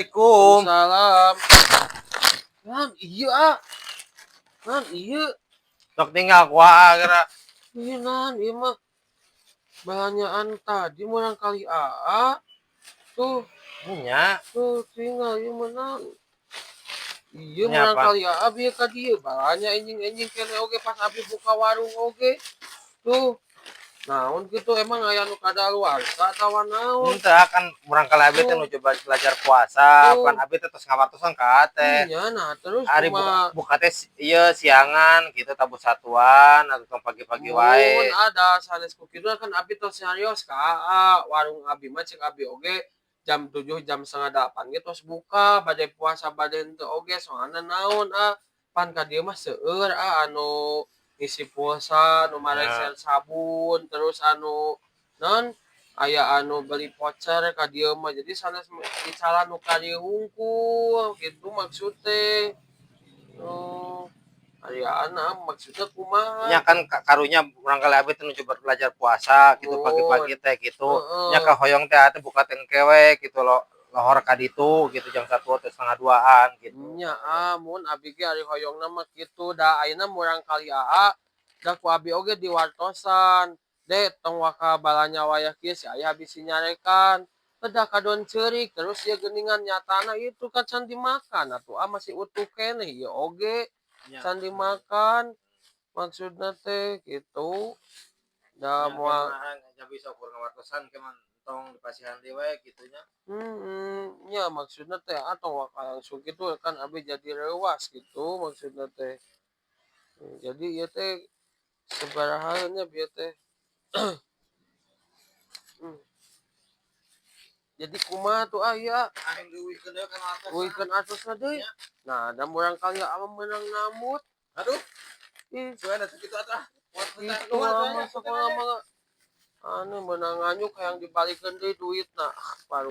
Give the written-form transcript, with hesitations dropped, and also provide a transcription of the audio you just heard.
Assalamualaikum. Salam. Naon iya, ah? Naon iya? Sok tinggal kuah geura. Iya, naon ieu mah? Belanjaan tadi murangkalih AA. Tuh, Nya, tuh tinggal ieu mah naon? Iya, Nya murang apa? Kali AA bieu ka dieu balanja enjing-enjing keneh oge pas abi buka warung oge. Tuh. Naon kitu, emang aya nu kadaluarsa atawa naon? Henteu, kan murangkalih abi teh Tuh. Nuju belajar puasa, Tuh. Pan abi teh tos ngawartosan ka teh. Iya, nah terus Ari buka, kumaha? Buka teh ieu siangan gitu, tabuh satuan atau tong pagi-pagi Mun wae. Ada sanes ku kitu kan abi tos nyarios ka AA, warung abi mah cek abi oge jam 7, jam 7.30 ge tos buka, bade puasa bade henteu oge. Soalna naon, ah, pan ka dieu mah seueur, ah, anu ngisi pulsa, nu mareser sabun, terus anu naon, aya anu beli voucher ka dieu mah, jadi sanes dicalan nu ka dieu hungkul gitu maksud teh. Oh, ari ana maksudna kumaha? Nya kan karunya murangkalih abi teh nuju belajar puasa gitu Mun. Pagi-pagi teh gitu. Heeh. Nya kahoyong teh atuh buka teh engke we gitu lo, lohor ka ditu gitu jam 1 atau 1.30-an gitu. Nya, ah, mun abi ge ari hoyongna mah kitu da ayeuna murangkalih AA da ku abi oge diwartosan. "De, tong waka balanja wayah kieu, si ayah bisi nyarekan." Kedah kadon ceurik terus ieu geuningan, nyatana itu kan can dimakan atuh, ah, masih utuh keneh ieu oge. Nya. Can dimakan maksudna teh gitu. Da Nya, moal kumaha bisa ukur ngawartosan ke mah tong dipasihan deui we kitu nya. Heeh, nya maksudna teh atau waka langsung kitu kan abi jadi reuwas gitu maksudna teh. Jadi ieu teh sabaraha nya bieu teh? Jadi kumaha tuh, ah, ieu? Aing leuwihkeun deui kana artosna. Leuwihkeun artosna deui. Nya. Nah, da murangkalih ama meunang nambut. Aduh, Ih, sudah sakitu atuh. gitu ah, masuk mah anu meunang nganyuk hayang dibalikeun deui duitna. Ah, baru